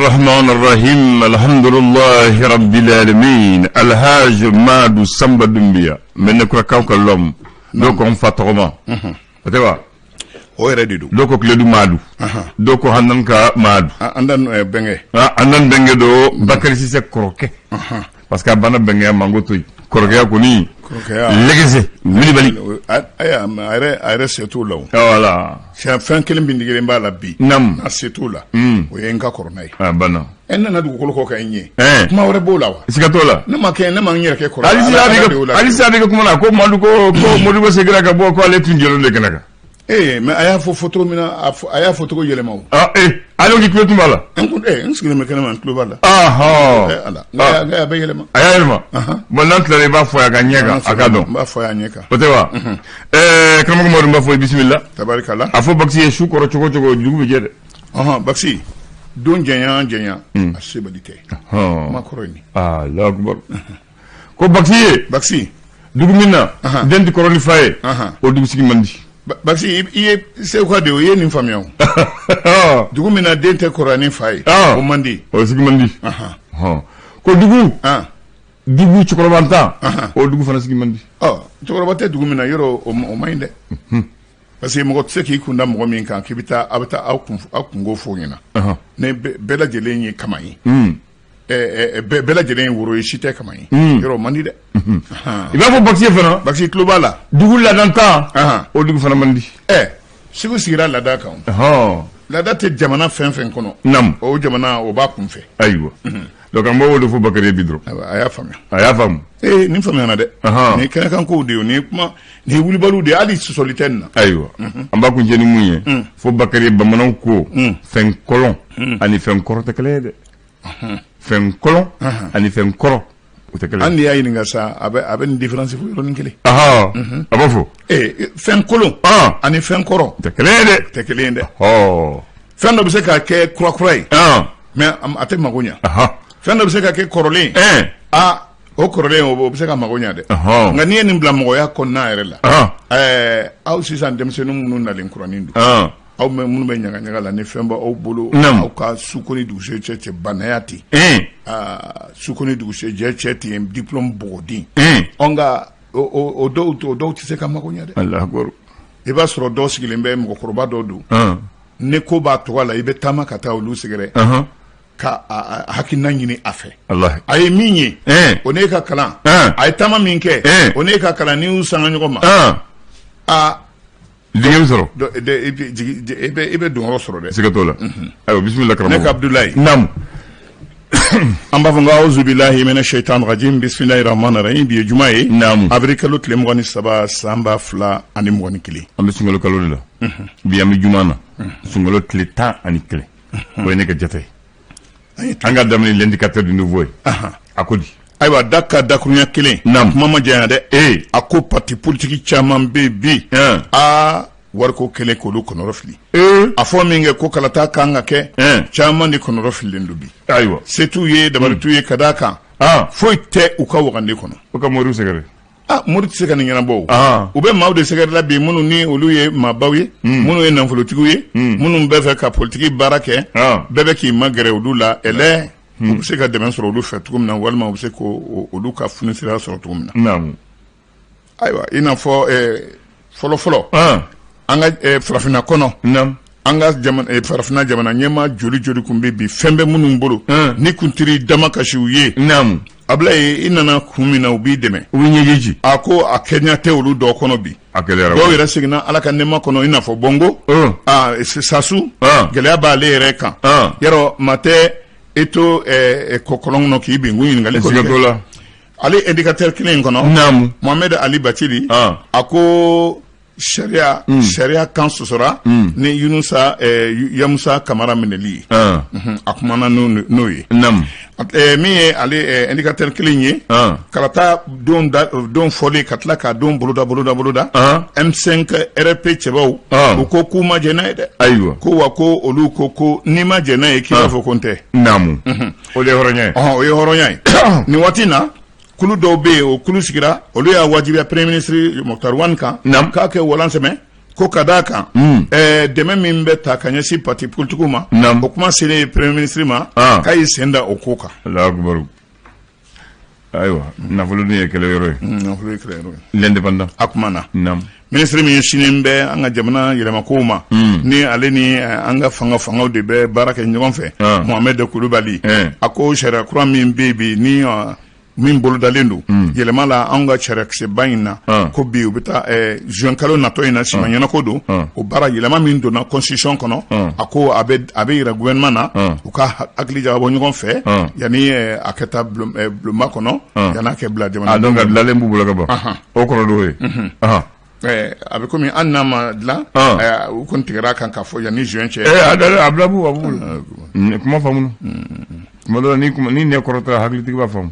Rahman Rahim, alhamdulillahi rabbil alamin. Alhaji Madu Samba Dumbiya, n bɛ ne kurakaw ka lɔm dɔw ko n fa tɔgɔma, o tɛ wa? O yɛrɛ de don. Dɔw ko Kiledu Madu, dɔw ko Handanka Madu. An da bɛnkɛ. An dan bɛnkɛ do, Bakari Sise kɔrɔkɛ, parce que a banna bɛnkɛya ma, n ko to yen, kɔrɔkɛya kɔni. Kɔrɔkɛya. Lɛgɛsɛ wulibali. Ayiwa, a yɛrɛ se t'o la o. Voilà. Fɛn kelen min digilen b'a la bi, n'a se t'o la, o ye n ka kɔrɔ n'a ye. A banna. Ɛ, n nana dugukolo kɔ kan n ye. Kuma wɛrɛ b'o la wa? Siga t'o la. Ne ma kɛ, ne ma n yɛrɛ kɛ kɔrɔ. Halisa a bɛ ka kuma na ko Madu ko Modibo seginna ka bɔ, ko ale tun jɔlen de kɛnɛ kan. Ee, mais a y'a fɔ fɔ cogo min na, a y'a fɔ cogo yɛlɛma o. Ah, ee, ale ko k'i tulo tun b'a la. N kun, n sigilen bɛ kɛnɛma, n tulo b'a la. Ala, nka a bɛ yɛlɛma. A y'a yɛlɛma. Bon, n'an tilala, i b'a fɔ a ka ɲɛ kan, a ka dɔn. N b'a fɔ a ɲɛ kan. O tɛ wa? Karamɔgɔ Madu, n b'a fɔ i bisimila. Tabarikala. A fɔ Bakisi ye, su kɔrɔ cogo o cogo, dugu bɛ jɛ dɛ. Ɔhɔn, Bakisi, don janya janya, a sebali tɛ. Kuma kɔrɔ ye nin. Alahu akibaru. Ko Bakisi ye. Bakisi. Dugu min na den tɛ kɔrɔ ni fa ye, o dugu sigi man di. Bakisi, i ye seguka de ye, o ye nin faamuya o. Dugu min na den tɛ kɔrɔ ni fa ye, o man di. O sigi man di. Ko dugu cɛkɔrɔbantan, o dugu fana sigi man di. Ɔ, cɛkɔrɔba tɛ dugu min na yɔrɔ, o man ɲi dɛ. Parce que mɔgɔ tɛ se k'i kun da mɔgɔ min kan k'i bɛ taa, aw bɛ taa aw kun, aw kunko f'o ɲɛna. Ni bɛɛ lajɛlen ye kama ye. Bɛɛ lajɛlen ye woro ye, si tɛ kama ye. Yɔrɔ o man di dɛ. I b'a fɔ Bakisi ye fana. Bakisi tulo b'a la. Dugu ladantan, o dugu fana man di. Ɛ, Segu sigira laada kan. Laada tɛ jamana fɛn fɛn kɔnɔ. O jamana, o b'a kun fɛ. Ayiwa. Donc an b'o de fɔ Bakari ye bi dɔrɔn. A y'a faamuya. A y'a faamu. Ee, nin faamuyana dɛ. Nin kɛnɛkan kow de ye, nin kuma nin ye wulibaliw de ye, hali sɔsɔli tɛ nin na. Ayiwa, an b'a kuncɛ ni mun ye? Fo Bakari ye, bamananw ko fɛn kɔlɔn ani fɛn kɔrɔ tɛ kelen ye dɛ. Fɛn kɔlɔn ani fɛn kɔrɔ, o tɛ kelen ye. An de y'a ɲininka sa, a bɛ nin différence fɔ yɔrɔnin kelen. A b'a fɔ. Ee, fɛn kolon ani fɛn kɔrɔ. Tɛ kelen ye dɛ. Tɛ kelen ye dɛ. Fɛn dɔ bɛ se ka kɛ kura kura ye, mais a tɛ mago ɲa. Fɛn dɔ bɛ se ka kɛ kɔrɔlen, aa, o kɔrɔlen, o bɛ se ka mago ɲa dɛ. Nka n'i ye nin bila mɔgɔya kɔnɔna yɛrɛ la, ɛɛ, aw sisan denmisɛnnin minnu nalen kuranin don, aw bɛ minnu bɛ ɲaga ɲaga la, ni fɛn b'aw bolo, aw ka suko ni dugusɛjɛ cɛ banaya ten, aa, suko ni dugusɛjɛ cɛ ten, diplôme bɔgɔden. Ɔ, nka o dɔw tɛ se ka mago ɲa dɛ. I b'a sɔrɔ dɔw sigilen bɛ, mɔgɔkɔrɔba dɔw don, ni ko b'a tɔgɔ la, i bɛ taama ka taa olu sɛgɛrɛ ka hakilina ɲini a fɛ. A ye min ye, o n'e ka kalan, a ye taama min kɛ, o n'e ka kalan, n'i y'u sanga ɲɔgɔn ma, aa. Jigi bɛ sɔrɔ. I bɛ donyɔrɔ sɔrɔ dɛ. Siga t'o la. Ayiwa, bisimila karamɔgɔ. Ne ka Abudulayi. Naamu. An b'a fɔ ko auzubilahi mina shaitan rajim, bisimilahi rahman rahim. Bi ye juma ye. Avril kalo tile 23, san 2021. An bɛ sunkalo kalo de la bi, an bɛ juma na, sunkalo tile 11, o ye ne ka jate ye. An ka daminɛ L'Indicateur du Nouveau ye, a ko di? Ayiwa, da ka dakurunya kelen. Kuma ma janya dɛ. A ko parti politique caman bɛ yen bi, aa, wariko kɛlen k'olu kɔnɔrɔ fili. A fɔ min kɛ ko kalata kan ka kɛ, caman de kɔnɔrɔ fililen don bi. Se t'u ye, dabali t'u ye, ka d'a kan foyi tɛ u ka wagande kɔnɔ. O ka moriw sɛgɛrɛ. Ah, mori tɛ se ka nin ɲɛnabɔ o. U bɛ maaw de sɛgɛrɛ la bi, minnu ni olu ye maabaw ye, minnu ye nafolotigiw ye, minnu bɛ fɛ ka politiki baara kɛ. Bɛɛ bɛ k'i magɛrɛ olu la, ɛlɛ u bɛ se ka dɛmɛ sɔrɔ olu fɛ cogo min na, walima u bɛ se k'olu ka funisira sɔrɔ cogo min na. Ayiwa, i n'a fɔ fɔlɔ fɔlɔ, an ka farafinna kɔnɔ, an ka farafinna jamana ɲɛmaa joli joli tun bɛ bi, fɛn bɛ minnu bolo, ni kuntiri dama kasi u ye, Abulayi, i nana kun min na, u b'i dɛmɛ. U bɛ ɲɛji ci. A ko a kɛɲa tɛ olu dɔw kɔnɔ bi. A gɛlɛyara. Dɔw yɛrɛ seginna Ala ka nɛɛma kɔnɔ, i n'a fɔ Bongo, Sasu, gɛlɛya b'ale yɛrɛ kan. Yarɔ, maa tɛ e to kɔlɔn kɔnɔ k'i bin ko ɲininkali. Siga t'o la. Ale Indicateur kelen in kɔnɔ, Mohamed Ali Bacili, a ko sariya kan sɔsɔra ni Yunusa Yamusa Kamara minɛli ye. A kumana n'o ye. Min ye ale Indicateur kelen ye, kalata don don fɔlen ka tila k'a don boloda boloda boloda, M5 RP cɛbaw, u ko k'u ma jɛn n'a ye dɛ. Ko wa, ko olu ko n'i ma jɛn n'a ye, k'i b'a fɔ ko n tɛ. O de ye hɔrɔnya ye. O ye hɔrɔnya ye. Nin waati in na, kulu dɔw bɛ yen, o kulu sigira, olu y'a wajibiya premier ministre Moctar Ouane kan k'a kɛ walan sɛmɛ. Ko ka d'a kan dɛmɛ min bɛ ta ka ɲɛsin parti politigiw ma, o kuma selen premier ministre ma, k'a y'i sen da o ko kan. Ayiwa, nafolo dun ye kɛlɛ yɔrɔ ye. Nafolo ye kɛlɛ yɔrɔ ye. L'Indépendant. A kuma na, minisiri min ɲɛsinnen bɛ an ka jamana yɛlɛmakow ma, ni ale ni an ka fangaw de bɛ baara kɛ ɲɔgɔn fɛ, Mohamed Kulubali, a ko sariya kura min bɛ yen bi, ni min bolodalen don yɛlɛma la an ka sariyakisɛba in na, ko bi u bɛ taa juin kalo natɔ in na, siman ɲɛnako don, o baara yɛlɛma min donna constitution kɔnɔ, a ko a bɛ yira gouvernement na, u ka hakili jagabɔ ɲɔgɔn fɛ yanni a ka taa bulonba kɔnɔ, yanni a kɛ bila jamana. A donc a dilanlen b'u bolo ka ban, o kɔrɔ d'o ye. A bɛ komi an n'a ma dilan, u kɔni tigɛra a kan k'a fɔ yanni juin cɛ. A bila b'u a b'u bolo, kuma faamu tuma dɔ la, ni nɛ kɔrɔtara, hakilitigi b'a faamu.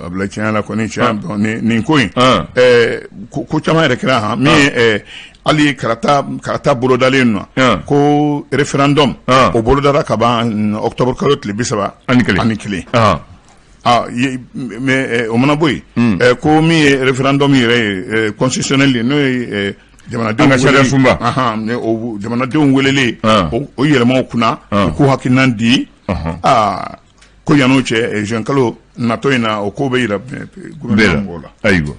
A bila tiɲɛ la kɔni, tiɲɛ nin ko in, ko caman yɛrɛ kɛra han min ye hali kalata bolodalen na, ko référendum o bolodara ka ban octobre kalo tile 31. Mais o mana bɔ yen, ko min ye référendum yɛrɛ ye constitutionnel ye, n'o ye jamanadenw ka sariya sunba, jamanadenw welelen o yɛlɛmaw kunna, u k'u hakilina di, aa ko yan'o cɛ, juin kalo natɔ in na, o ko bɛ yira gouvernement mɔgɔw la. Ayiwa.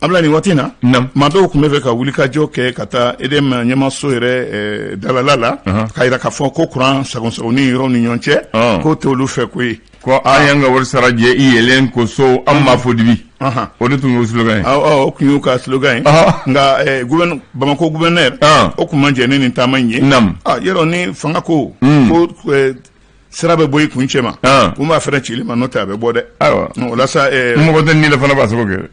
Abila, nin waati in na, maa dɔw tun bɛ fɛ ka wulikajɔ kɛ ka taa EDM ɲɛmaaso yɛrɛ dalala la, k'a jira k'a fɔ ko kuran sagonsagonni yɔrɔ ni ɲɔgɔn cɛ, k'o t'olu fɛ ko ye. Ko an y'an ka wari sara jɛ i yɛlɛn ko so, an m'a fɔ dibi, o de tun y'o slogan ye. O tun y'u ka slogan ye, nka Bamakɔ gouverneur, o tun ma jɛn ni nin taama in ye. Yɔrɔ ni fanga ko ko sira bɛ bɔ i kun cɛ ma, kun b'a fɛrɛ cili ma, n'o tɛ a bɛ bɔ dɛ. Ayiwa, o la sa, mɔgɔ tɛ ni la fana b'a sababu kɛ.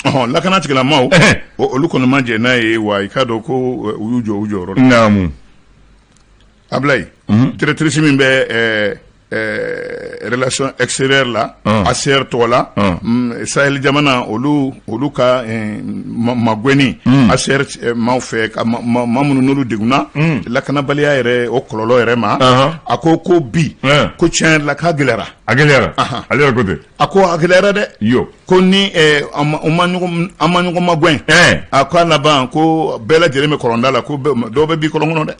Ɔhɔn, lakana tigilamaaw, olu kɔni ma jɛn n'a ye wa, i k'a dɔn ko u y'u jɔ u jɔyɔrɔ la. Naamu. Ablaye, directrice min bɛ relation extérieure la, HCR tɔgɔ la, Sahel jamana, olu ka magɛnni HCR maaw fɛ, ka maa minnu n'olu degunna lakanabaliya yɛrɛ, o kɔlɔlɔ yɛrɛ ma, a ko bi ko tiɲɛ yɛrɛ la k'a gɛlɛyara. A gɛlɛyara, ale yɛrɛ ko ten. A ko a gɛlɛyara dɛ. Yo. Ko ni an ma ɲɔgɔn magɛn, a ko a laban ko bɛɛ lajɛlen bɛ kɔlɔnda la, ko dɔw bɛ bin kɔlɔn kɔnɔ dɛ.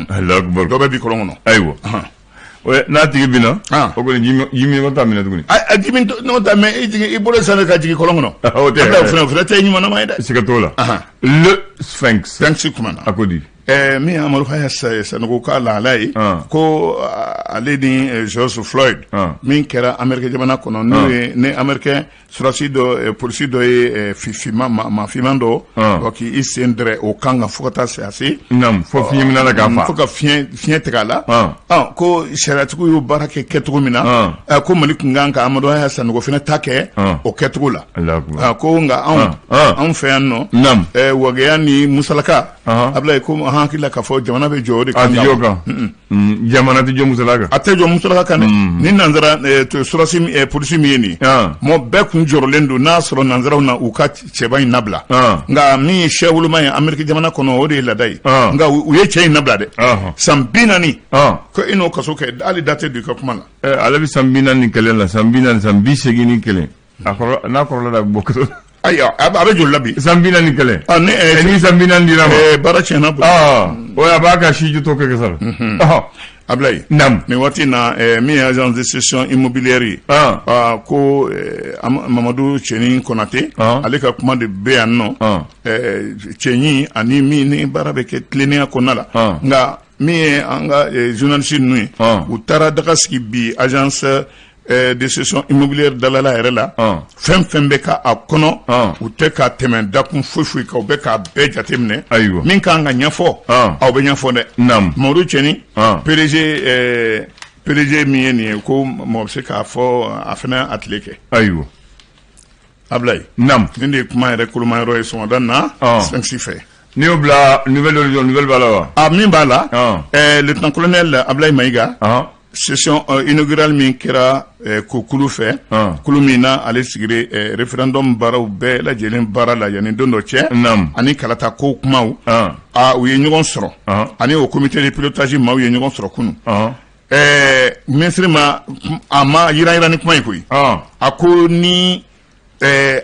Alahu dɔw bɛ bin kɔlɔn kɔnɔ. Ayiwa, n'a tigi binna, o kɔni ji min t'a minɛ tuguni. A ji min t'a mɛ, i jigin i bolo sanfɛ ka jigin kɔlɔn kɔnɔ. O tɛ, o fana tɛ ɲumanama ye dɛ. Siga t'o la. Le Sphinx. Sphinx kuma na. A ko di. Min ye Amadu Haya Sanogo ka lahala ye, ko ale ni George Floyd min kɛra Amérique jamana kɔnɔ, n'o ye ni américain sɔrɔdasi dɔ, polisi dɔ ye finman, maa finman dɔ, k'i sen dɛrɛ o kan kan fo ka taa se a se. Naamu, fo fiɲɛ minɛ la k'a fa. Fo ka fiɲɛ tigɛ a la. Ko sariyatigiw y'o baara kɛ kɛcogo min na, ko Mali tun kan ka Amadu Haya Sanogo fana ta kɛ o kɛcogo la. Ko nka anw fɛ yan nɔ, wagɛya ni musalaka, Abulayi, ko an hakili la k'a fɔ jamana bɛ jɔ o de kan. A tɛ jɔ o kan. Jamana tɛ jɔ musalaka kan. A tɛ jɔ musalaka kan dɛ. Ni nanzara sɔrɔdasi, polisi min ye nin ye, mɔgɔ bɛɛ kun jɔrɔlen don n'a sɔrɔ nanzaraw na u ka cɛba in nabila. Nka min ye sɛ woloma ye Ameriki jamana kɔnɔ, o de ye laada ye. Nka u ye cɛ in nabila dɛ. San 40 ko i n'o kaso kɛ, hali da tɛ don i ka kuma la. Ale bɛ san 41 la, san 40, san 81. A kɔrɔ n'a kɔrɔla la, a bɛ bɔ kaso. Ayiwa, a bɛ joli la bi? San 41. Ni ni san 40 dira ma. Baara tiɲɛna bolo. O a b'a ka siji tɔ kɛ sara. Ablaye. Naamu. Nin waati in na, min ye agence de cession immobilière ye, ko Mamadu Cɛnin Konate, ale ka kuma de bɛ yan nɔ. Cɛɲi ani min ni baara bɛ kɛ tilennenya kɔnɔna la. Nka min ye an ka journaliste ninnu ye, u taara daga sigi bi agence de cession immobilière dalala yɛrɛ la. Fɛn fɛn bɛ ka a kɔnɔ, u tɛ ka tɛmɛ dakun foyi foyi kan, u bɛ k'a bɛɛ jateminɛ. Ayiwa. Min kan ka ɲɛfɔ, aw bɛ ɲɛfɔ dɛ. Naamu. Mamadu Cɛnin, PDG min ye nin ye, ko mɔgɔ bɛ se k'a fɔ a fana a tile kɛ. Ayiwa. Ablaye. Naamu. Nin de ye kuma yɛrɛ kolomayɔrɔ ye sɔgɔmada na Sphinx fɛ. N'i y'o bila Nouvel Horizon, nouvelle b'a la wa? A min b'a la, lieutenant colonel Ablaye Mayiga, session inaugurale min kɛra ko kulu fɛ, kulu min na ale sigira référendum baaraw bɛɛ lajɛlen baara la yanni don dɔ cɛ, ani kalata ko kumaw, u ye ɲɔgɔn sɔrɔ, ani o comité de pilotage maaw ye ɲɔgɔn sɔrɔ kunun. Ministre ma, a ma yiran yiran ni kuma ye koyi. A ko ni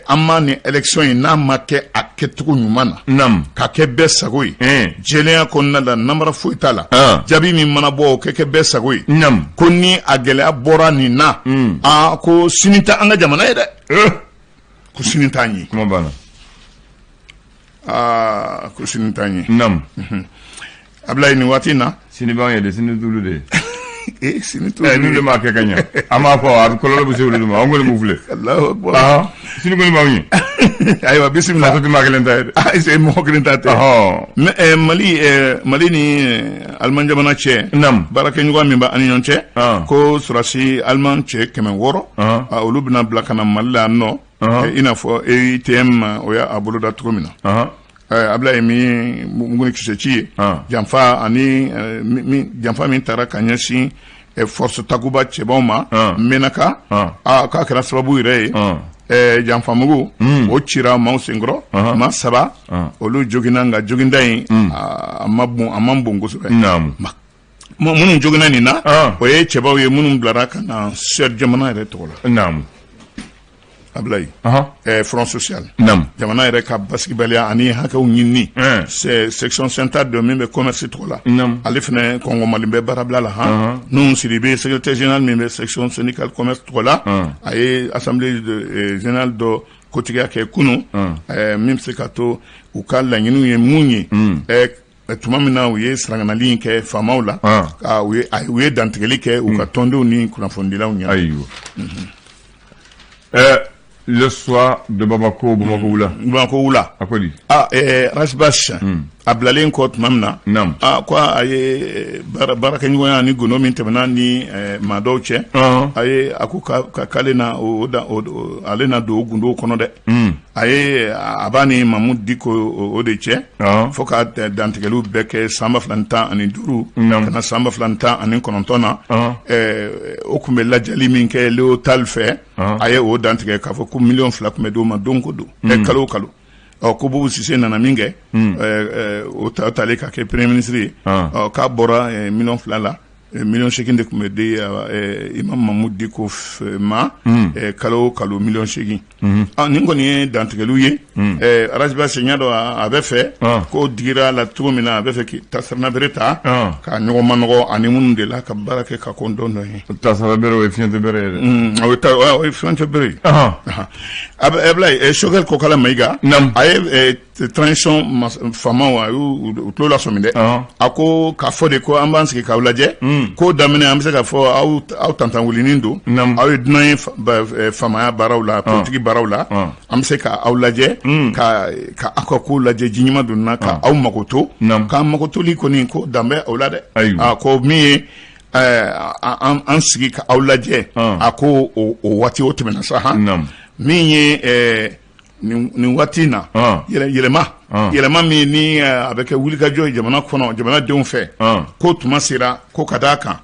An ma ni élection in n'a ma kɛ a kɛcogo ɲuman na ka kɛ bɛɛ sago ye jɛlenya kɔnɔna la namara foyi t'a la jaabi min mana bɔ o kɛ kɛ bɛɛ sago ye ko ni a gɛlɛya bɔra nin na aa ko sini tɛ an ka jamana ye dɛ ko sini t'an ye kuma banna aa ko sini t'an ye Ablaye nin waati in na sini b'an ye de sini t'olu de ye ee sini t'olu n'olu de m'a kɛ ka ɲɛ an b'a fɔ a bɛ kɔlɔlɔ bɛ se olu de ma an kɔni b'u filɛ Alahu akubar sini kɔni b'anw ye ayiwa bisimila faso tɛ maa kelen ta ye dɛ ayi mɔgɔ kelen ta tɛ Mali Mali ni Aliman jamana cɛ baarakɛɲɔgɔn min b'an ni ɲɔgɔn cɛ ko sɔrɔdasi Aliman cɛ 600 olu bɛna bila ka na Mali la nɔ i n'a fɔ EUTM o y'a boloda cogo min na Ablaye min mugu ni kisɛ ci ye janfa ani janfa min taara ka ɲɛsin force Takuba cɛbaw ma Menaka k'a kɛra sababu yɛrɛ ye janfamugu o cira maaw senkɔrɔ maa saba olu joginna nka joginda in a ma bon a man bon kosɛbɛ minnu joginna nin na o ye cɛbaw ye minnu bilara ka na Suède jamana yɛrɛ tɔgɔ la Ablaye front social jamana yɛrɛ ka basigibaliya ani hakɛw ɲinini section syndicale dɔ min bɛ commerce tɔgɔ la ale fana kɔngɔmalen bɛ baarabila la han Nuhu Sidibe secrétaire général min bɛ section syndicale commerce tɔgɔ la a ye assemblée générale dɔ kotigiya kɛ kunun min bɛ se ka to u ka laɲiniw ye mun ye tuma min na u ye sarankanali in kɛ faamaw la u ye dantigɛli kɛ u ka tɔndenw ni kunnafonidilaw ɲɛna. Ayiwa Le Soir de Bamako Bamako wula. Bamako wula. A ko di. Ras Bath a bilalen kɔ tuma min na. Ko a ye baarakɛɲɔgɔnya ni gundo min tɛmɛna ni maa dɔw cɛ. A ye a ko k'ale na ale na don o gundow kɔnɔ dɛ. A ye a b'a ni Mamudu Diko o de cɛ fo ka dantigɛliw bɛɛ kɛ san 2015 ka na san 2019 na o tun bɛ lajɛli min kɛ Léo Tall fɛ a ye o dantigɛ k'a fɔ ko miliyɔn 2 tun bɛ d'o ma don ko don kalo o kalo ɔ ko Bubu Sise nana min kɛ o talen ka kɛ premier ministre ye k'a bɔra miliyɔn 2 la miliyɔn 8 de tun bɛ di Imam Mamudu Diko ma kalo o kalo miliyɔn 8 nin kɔni ye dantigɛliw ye Ras Bath n y'a dɔn a bɛ fɛ ko digira la cogo min na a bɛ fɛ k'i tasarabere ta ka ɲɔgɔn manɔgɔ ani minnu de la ka baara kɛ ka ko dɔn dɔn ye tasarabere o ye fiɲɛtɔ bere ye o ye fiɲɛtɔ bere ye Ablaye Choguel Kokala Mayiga a ye transition faamaw a y'u tulo lasɔmi dɛ a ko k'a fɔ de ko an b'an sigi k'aw lajɛ ko daminɛ an bɛ se k'a fɔ aw tantan wulinin don aw ye dunan ye faamaya baaraw la politiki baaraw la an bɛ se ka aw lajɛ ka aw ka ko lajɛ ji ɲuman don na ka aw makoto k'an makotoli kɔni ko dan bɛ o la dɛ a ko min ye an sigi ka aw lajɛ a ko o waati o tɛmɛna sa han min ye nin waati in na yɛlɛma yɛlɛma min ni a bɛ kɛ wulikajɔ ye jamana kɔnɔ jamanadenw fɛ ko tuma sera ko ka d'a kan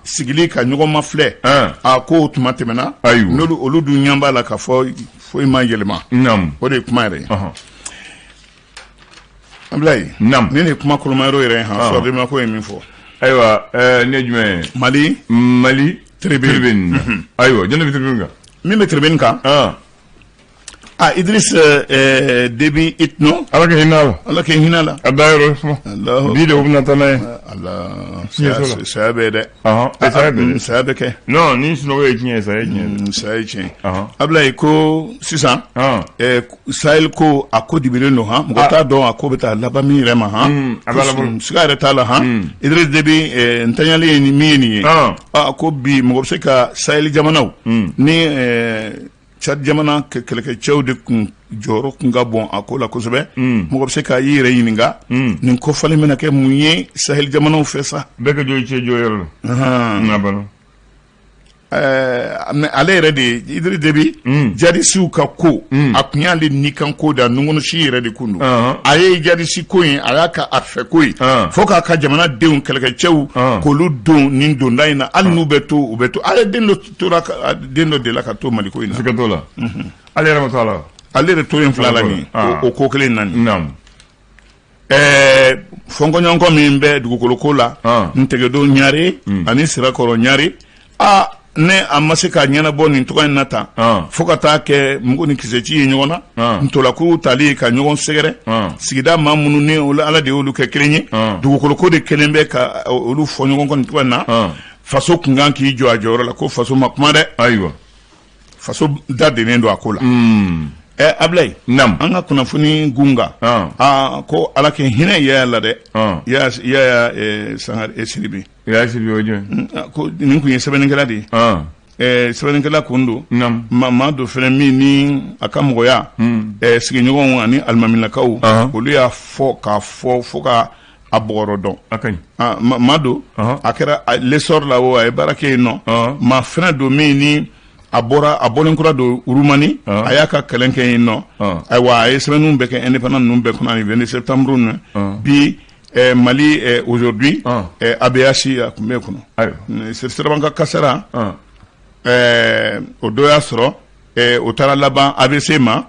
sigili ka ɲɔgɔn mafilɛ a ko tuma tɛmɛna n'olu olu dun ɲɛ b'a la k'a fɔ foyi ma yɛlɛma o de ye kuma yɛrɛ ye Ablaye nin de ye kuma kolomayɔrɔ yɛrɛ ye han Soir de Bamako ye min fɔ ayiwa nin ye jumɛn ye Mali Mali Tribune ayiwa jɔn de bɛ tribune kan min bɛ tribune kan Ah Idriss Déby Itno Ala ka hinɛ a la Ala ka hinɛ a la a dayɔrɔ suma bi de u bɛna taa n'a ye Allah saya bɛ dɛ saya bɛ saya bɛ kɛ non ni sunɔgɔ ye tiɲɛ ye saya ye tiɲɛ ye saya ye tiɲɛ Ablaye ko sisan Sahel ko a ko dibilen don han mɔgɔ t'a dɔn a ko bɛ taa laban min yɛrɛ ma han siga yɛrɛ t'a la han Idriss Déby ntanyali ye min ye nin ye a ko bi mɔgɔ bɛ se ka Sahel jamanaw ni Tchad jamana kɛlɛkɛcɛw de kun jɔyɔrɔ kun ka bon a ko la kosɛbɛ mɔgɔ bɛ se ka i yɛrɛ ɲininka nin ko falen bɛna kɛ mun ye Sahel jamanaw fɛ sa bɛɛ ka jɔ i cɛ jɔyɔrɔ la n'a banna mais ale yɛrɛ de ye Idriss Déby jadisiw ka ko a tun y'ale nikan ko da nunkɔnɔsi yɛrɛ de kun don a ye jadisi ko in a y'a ka a fɛ ko ye fo k'a ka jamanadenw kɛlɛkɛcɛw k'olu don nin donda in na hali n'u bɛ to u bɛ to a ye den dɔ tora den dɔ delila ka to Mali ko in na siga t'o la ale yɛrɛ ma to a la ale yɛrɛ tolen filɛ la nin o ko kelen na nin ɛɛ fɔnkɔɲɔgɔnkɔ min bɛ dugukolo ko la Ntegedo Ɲare ani Sirakɔrɔ Ɲare aa Ne a ma se ka ɲɛnabɔ nin tɔgɔ in na tan fo ka taa kɛ mugu ni kisɛci ye ɲɔgɔn na, ntolakuru tali ka ɲɔgɔn sɛgɛrɛ, sigida maa minnu ni Ala de y'olu kɛ kelen ye, dugukoloko de kelen bɛ ka olu fɔ ɲɔgɔn kɔ nin tɔgɔ in na. Faso kun kan k'i jɔ a jɔyɔrɔ la, ko faso ma kuma dɛ. Ayiwa. Faso da dennen don a ko la. Ɛ Abilayi, an ka kunnafoni gunga aa, ko Ala kɛ hinɛ Yaya la dɛ, Yaya Sangare Sidibe. Yaya Sidibe, o jɔn? Ko nin kun ye sɛbɛnnikɛla de ye. Sɛbɛnnikɛla kun don, maa dɔ fana min ni a ka mɔgɔya, sigiɲɔgɔnw ani alimamilakaw, olu y'a fɔ k'a fɔ fo ka a bɔgɔrɔ dɔn. A ka ɲi. Maa don, a kɛra L'Essor la, o a ye baara kɛ yen nɔ. Maa fana don min ni a bɔra, a bɔlen kura don Rumani, a y'a ka kalan kɛ yen nɔ. Ayiwa, a ye sɛbɛnniw bɛɛ kɛ Indépendant ninnu bɛɛ kɔnɔ ani 22 septembre ninnu. Bi Mali aujourd'hui, ABH, a tun bɛ kɔnɔ. Sirabakan kasara, o dɔ y'a sɔrɔ o taara laban AVC ma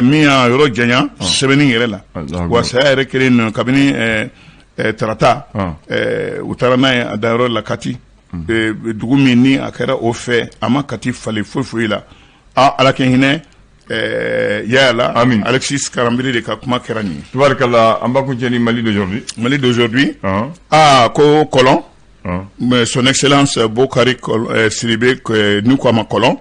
min y'a yɔrɔ janya sɛbɛnni yɛrɛ la. Wa saya yɛrɛ kelen nɔ kabini tarata, u taara n'a ye a dayɔrɔ la Kati, dugu min ni a kɛra o fɛ, a ma Kati falen foyi foyi la. Aa, Ala kɛ hinɛ Yaya la. Amin. Alexis Karambiri de ka kuma kɛra nin ye. Tubarikala, an b'a kuncɛ ni Mali d'aujourd'hui. Mali d'aujourd'hui, aa, ko Kɔlɔn, Son Excellence Bokari Sidibe, n'u ko a ma Kɔlɔn,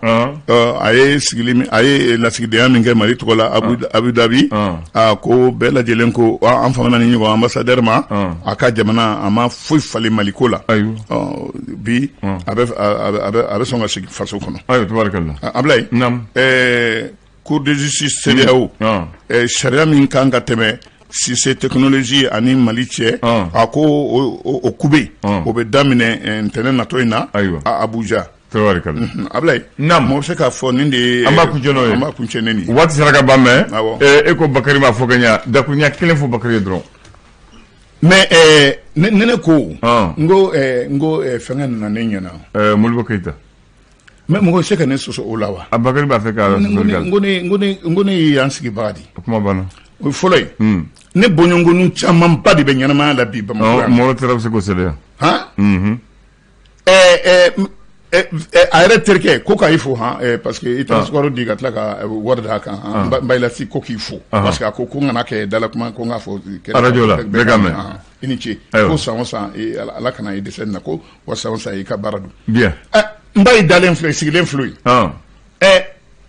a ye sigili, a ye lasigidenya min kɛ Mali tɔgɔ la Abu Dhabi, aa, ko bɛɛ lajɛlen ko an famana ni ɲɔgɔn ambassadeur ma, a ka jamana a ma foyi falen Mali ko la. Bi a bɛ a bɛ sɔn ka segin faso kɔnɔ. Ayiwa, tubarikala. Ablaye, Cour de justice CEDEAO, sariya min kan ka tɛmɛ Cissé Technologie ani Mali cɛ, a ko o kube o bɛ daminɛ ntɛnɛn natɔ in na Abuja. Tabarikala. Ablaye, mɔgɔ bɛ se k'a fɔ nin de ye. An b'a kuncɛ n'o ye. An b'a kuncɛ ni nin ye. Waati sera ka ban, mais e ko Bakari m'a fɔ ka ɲa, dakuruɲa kelen fɔ Bakari ye dɔrɔn. Mais ne ko n ko fɛnkɛ nana ne ɲɛna. Modibo Keyita. Mais mɔgɔ bɛ se ka ne sɔsɔ o la wa? A Bakari b'a fɛ ka sɔsɔli k'a la. N ko ne ye yan sigibaga de ye. O kuma banna. O ye fɔlɔ ye. Ne bɔɲɔgɔnnin camanba de bɛ ɲɛnamaya la bi Bamakɔ yan. Mɔgɔ tɛra bɛ se k'o sɛbɛn. Han. A yɛrɛ terikɛ ko k'a fo han, parce que i taara sukaro di ka tila ka wari d'a kan han, Bayilasi ko k'i fo, parce que a ko ko n kana kɛ dala kuma, ko n k'a fɔ. Radio la, bɛɛ k'a mɛn. I ni ce. Ko san o san, Ala kana i dɛsɛ nin na, ko wa san o san i ka baara don. Bien. N ba y'i dalen filɛ, sigilen filɛ yen.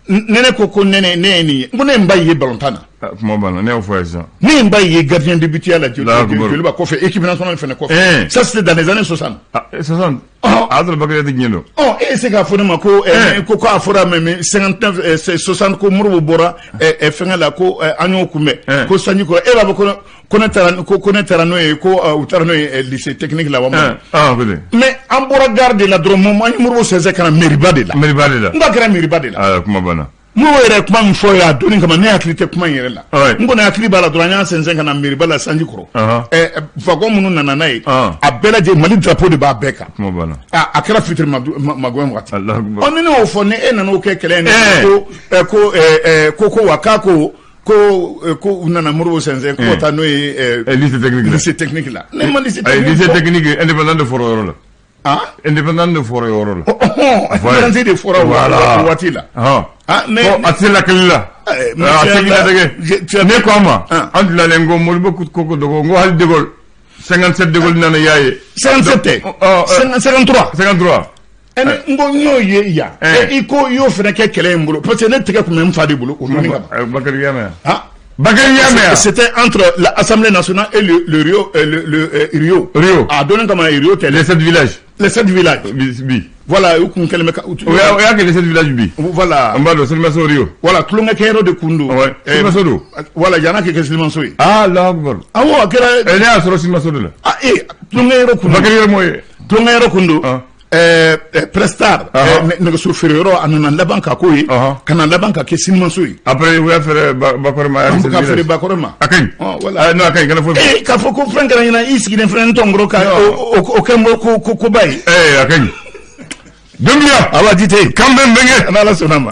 Nɛnɛ ko nɛnɛ, ne ye nin ye, n ko ne ye n ba ye balontan na. Kuma banna, ne y'o fɔ ye sisan. Ne ye n ba ye gardien de but ya la Joliba kɔfɛ, équipe nationale fɛnɛ kɔfɛ. Ça, c'était dans les années 60. Ah, 60. A y'a sɔrɔ Bakari tɛ diɲɛ dɔn. Ɔ, e ye se k'a fɔ ne ma ko ko a fɔra mais 59, 60, ko Modibo bɔra fɛngɛ la, ko an y'o kunbɛn ko sanji kɔrɔ, e b'a fɔ ko ne taara, ko ne taara n'o ye, ko u taara n'o ye lycée technique la wa? Mais an bɔra gare de la dɔrɔn, an ye Modibo sɛnsɛn ka na mairie de la. Mairie de la. N ka kɛra mairie de la. Ah, kuma banna. Modibo yɛrɛ ye kuma min fɔ ye a donni kama, ne hakili tɛ kuma in yɛrɛ la. N kɔni hakili b'a la dɔrɔn, an y'an sɛnsɛn ka na mairie la sanji kɔrɔ. Wagon minnu nana n'a ye, a bɛɛ lajɛlen Mali drapeau de b'a bɛɛ kan. Kuma banna. A kɛra fitiri magɛn waati. Ɔ, ni ne y'o fɔ, ni e nana o kɛ kɛlɛ in ko ko wa k'a ko ko u nana Modibo sɛnsɛn ko ka taa n'o ye lycée technique la. Lycée technique la. Ne ma lycée technique. Lycée technique, Indépendant de fɔra o yɔrɔ la. Ah? Indépendant de fɔra yɔrɔ la. Indépendant de fɔra o waati la. Ah, mais a tɛ lakili la. A tɛ ladege. Ne ko a ma, an tilalen ko Modibo ko dogo, n ko hali de Gaulle 57, de Gaulle nana y'a ye. 57 tɛ. 53. 53. N ko n y'o ye yan. I ko i y'o fana kɛ kɛlɛ in bolo, parce que ne tɛgɛ tun bɛ n fa de bolo o donni kama. Bakari y'a mɛn. Ah. Bakari y'a mɛn. C'était entre l'Assemblée nationale et le Rio, le Rio. Rio. A donni kama Rio tɛ. Les sept villages. Les sept villages. Bi. Voilà, u kun kɛlen bɛ ka. O y'a kɛ les sept villages bi. Voilà. An b'a dɔn Silimaso Rio. Voilà, tulonkɛ kɛyɔrɔ de kun don. Ouais. Silimaso don. Voilà, yan'a kɛ Silimaso ye. Ah, Allahu akbar. Awɔ, a kɛra. Ne y'a sɔrɔ Silimaso de la. Ah, ee, tulonkɛ yɔrɔ kun don. Bakari yɛrɛ m'o ye. Tulonkɛ yɔrɔ kun don. Prestar nɛgɛso feere yɔrɔ, a nana laban ka k'o ye, ka na laban ka kɛ Sinimaso ye. Après u y'a feere Bakɔrɔ ma. Ka feere Bakɔrɔ ma. A ka ɲi. Voilà. Non, a ka ɲi, kana foyi. Ee, k'a fɔ ko fɛn kɛra ɲɛna, i sigilen filɛ n tɔnkɔrɔ ka o kɛ n bolo ko koba ye. Ee, a ka ɲi. Doumbia. Awa, Jite. Kan bɛ n bɛnkɛ. N'Ala sɔnna ma.